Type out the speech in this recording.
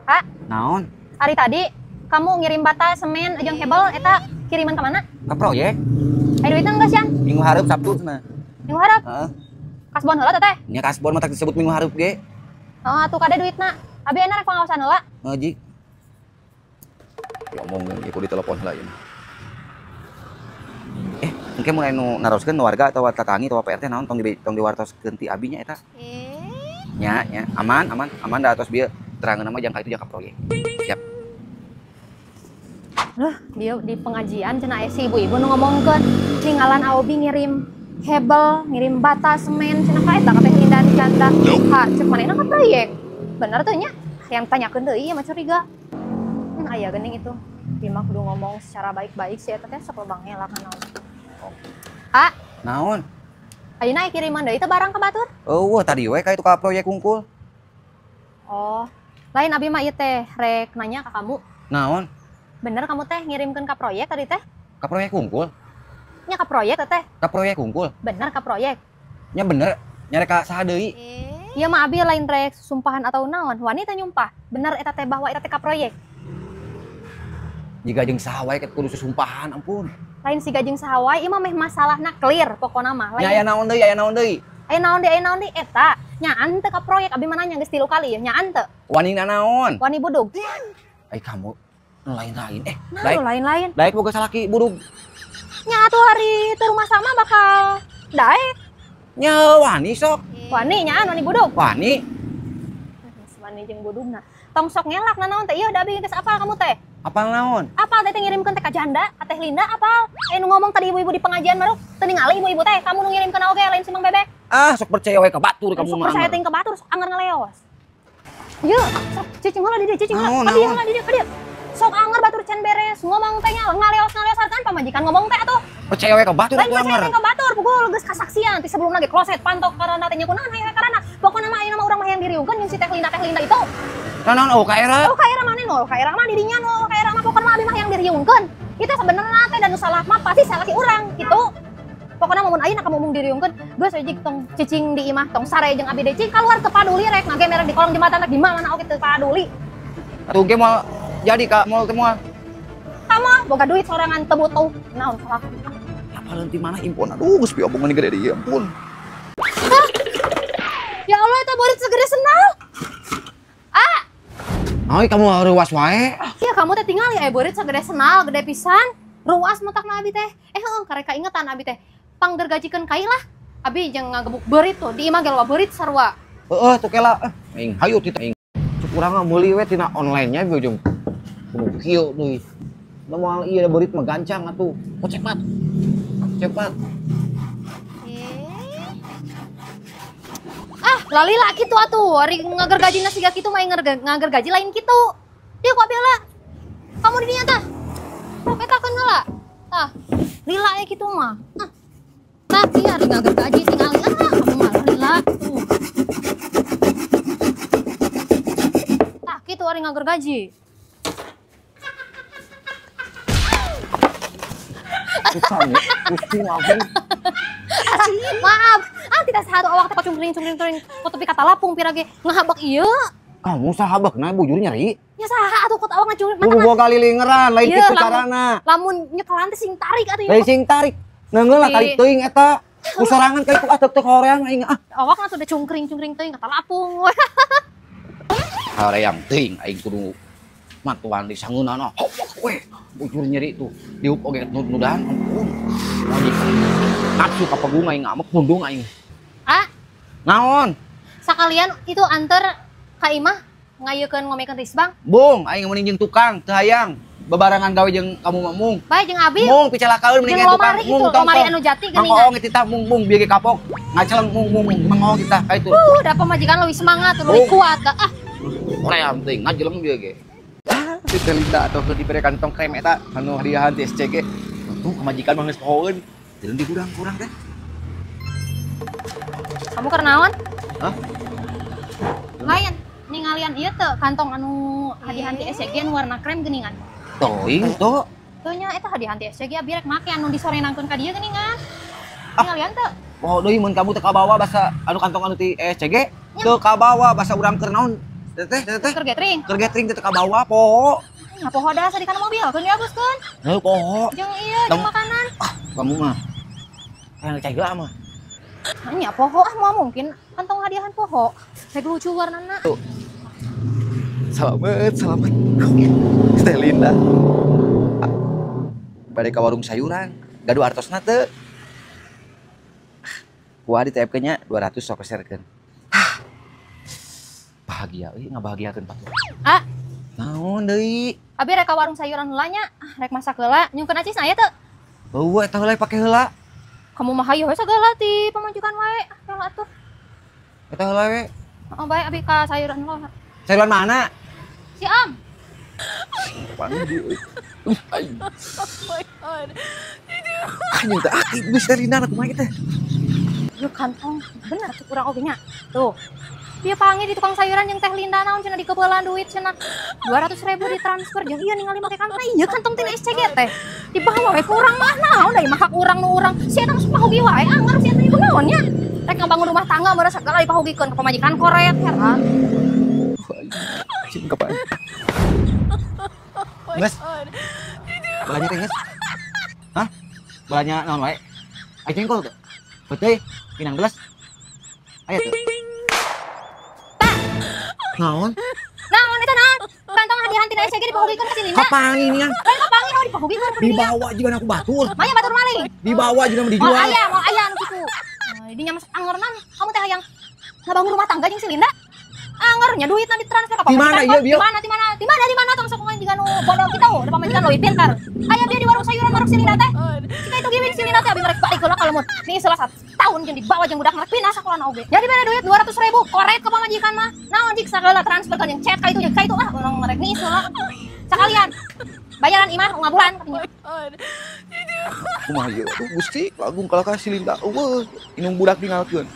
Kak? Naon? Hari tadi kamu ngirim bata, semen, jeung hebel eta kiriman ke mana? Ke proyek. Ayo duitnya enggak siang? Minggu hareup Sabtu cenah. Minggu hareup? Heeh. Kasbon heula teh? Nya kasbon mah tak disebut minggu hareup ge. Oh, atuh kade duitna. Abi enak rek pangaosan heula. Heuh, Ji. Diomongkeun ieu kudu ditelepon heula ieu mah. Engke mun anu naroskeun warga atawa tatangi atawa PRT naon tong di tong diwartoskeun ti abi nya eta. Nya, nya, aman, aman, aman da atos bieu. Terangeun mah jangka itu jangka proyek. Siap. Loh, dia di pengajian cenah si ibu-ibu nu ngomongkeun ninggalan Aobi ngirim hebel, ngirim bata, semen cenah ka eta ka Teh Linda janda. Ha, cek manehna ka proyek. Bener teu nya? Yang tanyakeun deui ieu mah curiga. Aya geuning itu. Bima kudu ngomong secara baik-baik sih eta teh sok lobang ngelak naon. Ah, naon? Ayeuna kiriman deui teh barang ka batur? Eueuh tadi we ka itu ka proyek kungkul. Oh, lain abi mah ieu teh rek nanya ka kamu. Naon? Bener kamu teh ngirimkeun ka proyek tadi teh? Ka proyek kungkul? Nya ka proyek teh. Ka proyek kungkul? Bener ka proyek. Nya bener, nyarek ka saha deui? Ieu mah abi lain rek sumpahan atau naon, wanita nyumpah. Bener eta teh bahwa eta teh ka proyek. Jiga jeung saha wae kudu susumpahan ampun. Lain siga jeung saha wae ieu mah meh masalahna clear pokona mah. Nya aya naon deui, aya naon deui? Aya naon deui, aya naon deui eta. Nyaan teu ka proyek abi mah nanya geus 3 kali ya, nyaan teu? Wanina naon? Wani budug. Ai kamu lain-lain nah, lain-lain. Daek boga salaki budug. Nya atuh hari itu rumah sama bakal daek. Nya wani sok. Wani nyaan wani budug. Wani. Wani jeung budugna. Tong sok ngelak nanaon teh ieu da abi geus apal kamu teh. Apal naon? Apal teh ngirimkeun teh ka janda, ka Teh Linda apal. Nu ngomong tadi ibu-ibu di pengajian baru teu ningali ibu-ibu teh kamu nu ngirimkeun oge lain si Mang Bebek. Ah, sok percaya we ka batur kamu sok mah. Sok percaya teh ka batur sok anger ngaleos. Ieu, sok cicing heula di dieu, cicing heula. Ka dieu heula di dieu, ka dieu. Sok anger batur can beres ngomong teh nya ngaleos-ngaleos kan pamajikan ngomong teh atuh. Percaya we ka batur atuh anger. Percaya ka batur pukul geus kasaksian ti sebelumna ge kloset pantok karena teh nya kunaon hayu karana. Pokona mah ayeuna mah urang mah hayang diriungkeun jeung si Teh Linda itu. Naon oh ka era? Oh ka era mana no? Ka era mah dirinya no, ka era mah pokona mah abi mah hayang diriungkeun. Itu sebenarnya teh dan nu salah mah pasti salah si urang gitu. Pokona mun ayeuna kamu mung diriungkeun geus we tong cicing di imah tong sare jeung abi deui cing kaluar teu paduli rek ngagemer di kolong jembatan rek di mana oge teu paduli. Atuh ge moal jadi ka moal teh moal. Kamu boga duit sorangan teu butuh naon salah. Apaleun ti mana impon aduh geus piomongan gede deui ampun. Ya Allah eta beurit segede senal. Ah. Ai kamu ruas wae. Iya kamu teh tingali aya beurit segede senal gede pisan. Ruas matakna abi teh. Heueuh kareka ingetan abi teh. Panggergajikeun kai lah. Abi jeung ngagebuk beurit tuh di imah ge loba beurit sarua. Heeh tuh kela. Aing hayu tita aing. Cuk urang mah meuli we tina online-nya we jeung kudu kieu deui. Da moal ieu beurit mah gancang atuh. Oh cepat. Cepat. Ah, lalila kitu atuh. Ari ngagergajina siga kitu mah ngagergaji lain kitu. Dieu ku abi heula. Kamu di dinya tah. Sok eta keun heula. Tah, lila ye kitu mah. Nah. Tah, ieu ari ngagergaji tingali ah, kamu mah lila tuh. Tah, kitu ari ngagergaji. Pusing aku. Maaf, ah tidak satu awak teh cungkring-cungkring kok tepi kata lapung pira ge ngahabak ieu. Kamu sahabakna bujur nyeri. Nya saha atuh kot awak ngacungkring. Kudu boga lilingeran lain kitu carana. Lamun nyekelan teh sing tarik atuh. Lain sing tarik. Neungeul lah tarik teuing eta. Ku sorangan ka itu ah teu horeang aing ah. Awak mah sudah cungkring-cungkring teuing kata lapung. Horeang teuing aing kudu mantuan di sangeunana. Hawak we. Bujur nyeri tuh. Diup oge nud-nudan ampun. Nafsu ka pagung aing ngamek pundung aing. Ah? Naon? Sakalian itu anter ka imah ngayeukeun ngomekeun risbang. Bung, aing mending jeung tukang teu hayang. Bebarengan gawe jeung kamu mah mung. Bae jeung abi. Mung picalakaeun mending tukang. Mung lomari anu jati geuningan. Mangkoong titah mung mung bieu ge kapok. Ngaceleng mung mung mangkoong titah ka itu. Da pamajikan leuwih semangat, leuwih kuat ah. Hoream teuing ngajeleng bieu ge. Si Teh Linda atau ke dibere kantong krem eta anu hadiahan ti SCG. Tuh pamajikan mah geus pohoeun. Jalan di gudang kurang teh. Kamu keur naon? Hah? Lain, ningalian ieu teu kantong anu hadiahan ti SCG anu warna krem geuningan. Teuing teu. Teu nya eta hadiahan ti SCG abi rek make anu disorenangkeun ka dieu geuningan. Ningalian teu? Poho deui mun kamu teu kabawa basa anu kantong anu ti SCG teu kabawa basa urang keur naon? Teteh, teteh. Keur gathering. Keur gathering teh ka bawa poho. Nya poho dah sadikan mobil, keun diabuskeun. Heuh poho. Jeung ieu jeung makanan. Ah, kamu mah. Hayang cai heula mah. Nya poho ah moal mungkin kantong hadiahan poho. Rek lucu warnana. Tuh. Selamat, selamat. Teh Linda. Bade ka warung sayuran, gaduh artosna teu. Kuah di TFK nya 200 sok serkeun. Bahagia euy, ngabahagiakeun batur. Ah. Naon deui? Abi rek ka warung sayuran heula nya, rek masak heula, nyungkeun acis aya teu? Eueuh eta heula pake heula. Kamu mah hayu we sagala ti pamajikan wae. Heula atuh. Eta heula we. Heeh, bae abi ka sayuran heula. Sayuran mana? Si Am. Oh my God. Anjing teh aki geus dari nana kumaha teh. Yuk kantong, bener tuh kurang oge nya. Tuh. Dia panggil di tukang sayuran jeung Teh Linda naon cenah dikeupelan duit cenah. 200.000 ditransfer jeung ieu ningali make kantong. Ieu kantong tina SCG teh. Dibawa we kurang mah naon da mah hak urang nu urang. Si eta mah pahogi wae anggar si eta ieu naon nya. Rek ngabangun rumah tangga meureun sagala dipahogikeun ka pamajikan koret heran. Anjing kapan? Geus. Balanya teh geus. Hah? Balanya naon wae? Aya jengkol teu? Peuteuy, pinang gelas. Aya teu? Naon? Naon eta naon? Kantong hadiahan tina SCG dipahogikeun ka si Linda. Kapangi nih? Lain kapangi oh dipahogikeun ku dinya. Dibawa juga aku batur. Maya batur maling. Dibawa juga dijual. Moal aya nu kitu. Dinya masuk angernan, kamu teh hayang ngabangun rumah tangga jeung si Linda. Angernya duitna ditransfer ka Di mana ieu pamajikan. Di mana? Di mana? Di mana tong sok jiga nu bodoh kita oh, da pamajikan leuwih pintar. Aya dia di warung sayuran warung si Linda teh. Jika itu gimmick si Linda teh abi merek balik heula ka lemut. Nih salah satu tahun jeung dibawa jeung budak merek pindah sakolana oge. Jadi bere duit 200.000 koret ke pamajikan mah. Naon jik sagala transfer kan jeung chat ka itu jeung ka itu ah urang merek nih heula. Sakalian bayaran imah unggal bulan katanya. Kumaha ieu? Aduh Gusti, agung kalah ka si Linda. Eueuh, inung budak tinggalkeun.